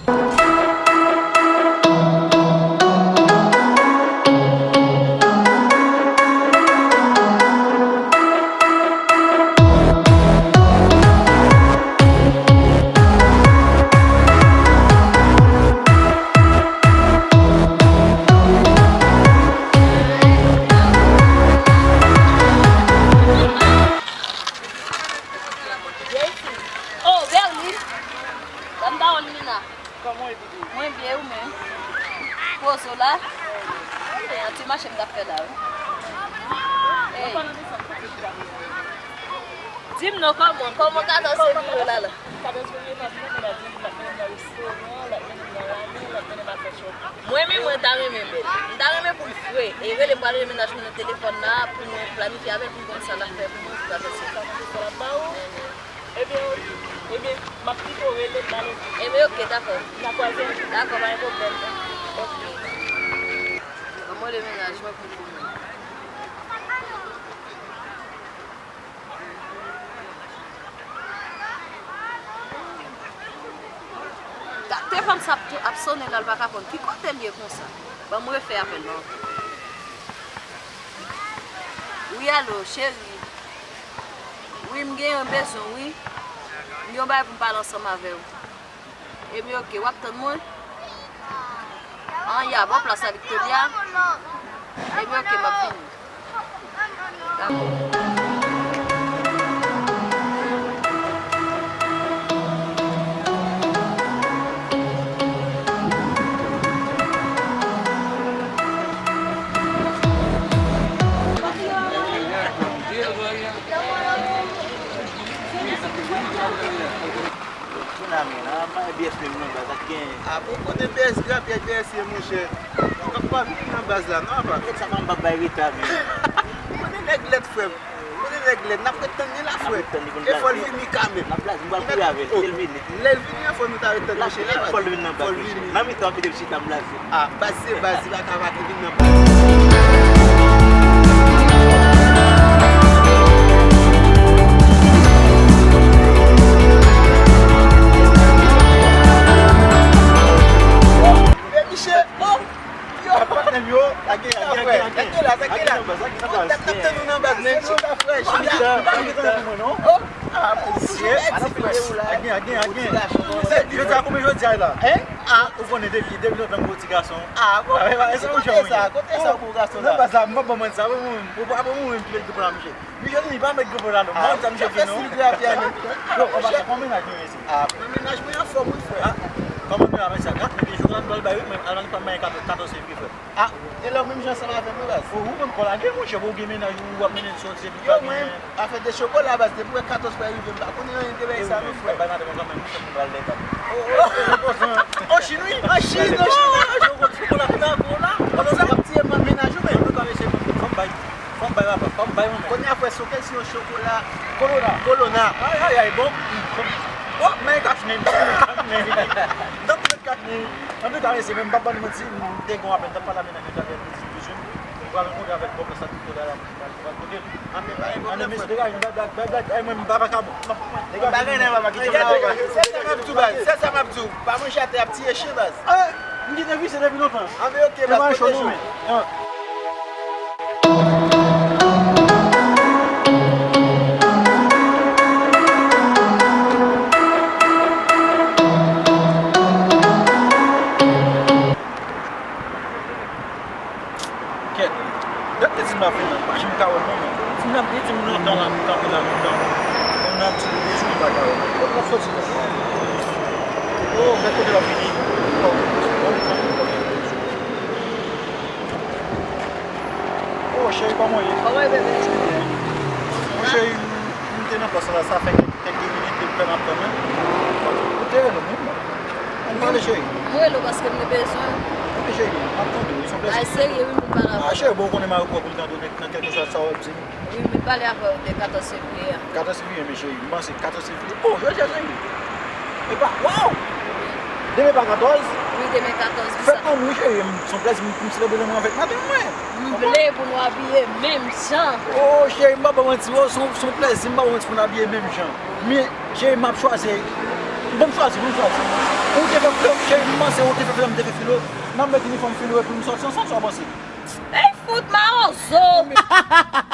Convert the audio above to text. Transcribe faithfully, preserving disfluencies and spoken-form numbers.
Oh, Berline! Ban m pawòl Mina. Kòman w ye, Bibi? Mwen byen, ou menm? Poze w la? Ebyen, yon ti mache m t ap fè la, wi. Ey. Di m non, kòman, kòman katòz fevriye w la la? Katòz fevriye m ap mennen, l ap mennen m nan restoran, l ap mennen m nan ramen, l ap mennen m al fè shopping. Mwen menm, mwen ta renmen bèl. M ta renmen pou l fre. E rele m, pral rele mennaj mwen nan telefòn la, pou mwen planifye avè l, pou m konn sa l ap fè pou mwen pou katòz fevriye. Sa mwen te fè l ap ba ou? Ebyen, ok. Ebyen, m ap pito rele m ale. Ebyen, ok, dakò. N a kwaze. Dakò, pa gen pwoblèm. Ok. Ban m rele mennaj mwen pou l konnen. Gade telefòn sa ap tou, ap sonnen la, l pa ka konn ki kote l ye konsa. Ban m refè apèl la ankò. Wi, alo, cheri. Wi, m gen yon bezwen, wi. M gen yon bagay pou m pale ansanm avè w. Ebyen, ok, w ap tann mwen? An, y a bon plas la, Victoria. Ebyen, ok, m ap vini. Dakò. Moun ame nan, pa B S menm nan baz, ak gen. A bon, kote B S grapyay B S ye, monchè? Ou pa vini nan baz la, non, apa? Nèg sa pa m pa bay reta, men. Kote nèg lèd, frè m? Kote nèg lèd? N ap ret tann li la, frè. E fò l vini kanmenm. N ap blaze, m pral kouri avè l, kite l vini. Lè l vini an, fò nou ta ret tann li la, baz. Fò l vin nan baz, monchè. Nan mitan, kite l chita, m blaze. A, baz se baz, li pa ka pa vin nan baz. Bèbiche, oh! Yo! Patnè m yo, lage, lage, lage, lage. Lage la, lage la. N ap tann nou nan baz, men. Chita, frè, chita. Oh! A, mesye. Agen, agen, agen. Jodi a, konbyen jodi a la? Hein? A. Ou konnen depi, depi lontan m gwo ti gason. A, kote sa, kote sa pou gason la? Nan baz la, m p ap ba w manti, apre mwen menm, ou pa, apre mwen menm ki met gwo pran misye. Misye vini, pa met gwo pran non. Mwen sa misye vini non. Yo, an pase, kòman mennaj nou ye isit? A, mennaj mwen anfòm, wi, frè. A, kòman nou avè sa? Gad, men gen chokola nou pral bay, wi, men al, al, al, katòz fevriye, frè. A, e lè w menm jan ansanm avè m wi baz. O, ou menm kò lage monchè, bon, ou gen mennaj ou, w ap mennen l soti epi w pa gen. Yo, mwen, afè de chokola baz, depi w wè katòz fè rive, m pa konnen anyen de bagay sa non frè. Bay madanm ou kanmenm, monchè, pou m pral lè kap. O, o, o, o, o, o, Chin wi. An Chin, an Chin. Chokola, chokola, kola, kola. Kola sa ap tiye m ak mennaj ou menm. Antouka mesye, fò m bay, fò m bay papa, fò m bay manman. Kounye a frè, se yon kesyon chokola. Kolona. Kolona. Ay, ay, ay, bon. Bon, men kach nen, men, men, men. Antouka, mesye, men m p ap ban nou manti, m te gen yon apèl, m t ap pale a mennaj mwen talè, li di toujou, m pral rankontre avèk bòs la, tout kote la, m pral, m pral kote l. Ann, mesye, degaje nou, bay blag, bay blag, ay, mwen, m pa vakabon. Degaje nou. Sèl sa m ap di w, baz, sèl sa m ap di w, pa manje atè, y ap tiye chen, baz. Ah, m kite visye depi lontan. Ann, men ok, baz, pote cho. Kèt. Dat te di m ap vin nan, pa janm ka wè m non, men. Ti moun ap di, ti moun lontan la, m kanpe la lontan. Moun ap di, de jou m pa ka wè. Kot l ap soti konsa? Oh, men kote l ap vini? Oh, oh, oh, oh. Oh, cheri, kòman w ye? Kòman w ye, bebe? Mon cheri, m, m te nan plas la, sa fè kèk, kèk de minit, depi lè m ap tann ou. Ou te rele m, wi, mwen. Ann pale, cheri. M rele w paske m te bezwen w. Ok, cheri, m ap tande w, se yon plezi. Ay, serye, wi, m vin pale avè w. Ah, cheri, bon, ou konnen m a ou pou m tande w nan kèlkeswa sa w ap di m. Wi, m vin pale avè w de katòz fevriye a. Katòz fevriye, men cheri, m panse katòz fevriye. Oh, jodi a, cheri. Epa, waw! Demen pa katòz? Wi, demen katòz, wi. Fèt mwen, wi, cheri, m, se yon plezi pou m selebre mwen avèk madanm mwen. M vle pou nou abiye menm jan. Oh, cheri, m pa ba w manti, oh, se yon, se yon plezi, m pa ba w manti pou n abiye menm jan. Men, cheri, m ap chwazi. Ban m chwazi, ban m chwazi. Ou te fè flè, cheri, m panse ou te fè flè, m te fè filo. N ap met inifòm filo epi m sòti ansanm, sa w panse? Ey, fout mawozo!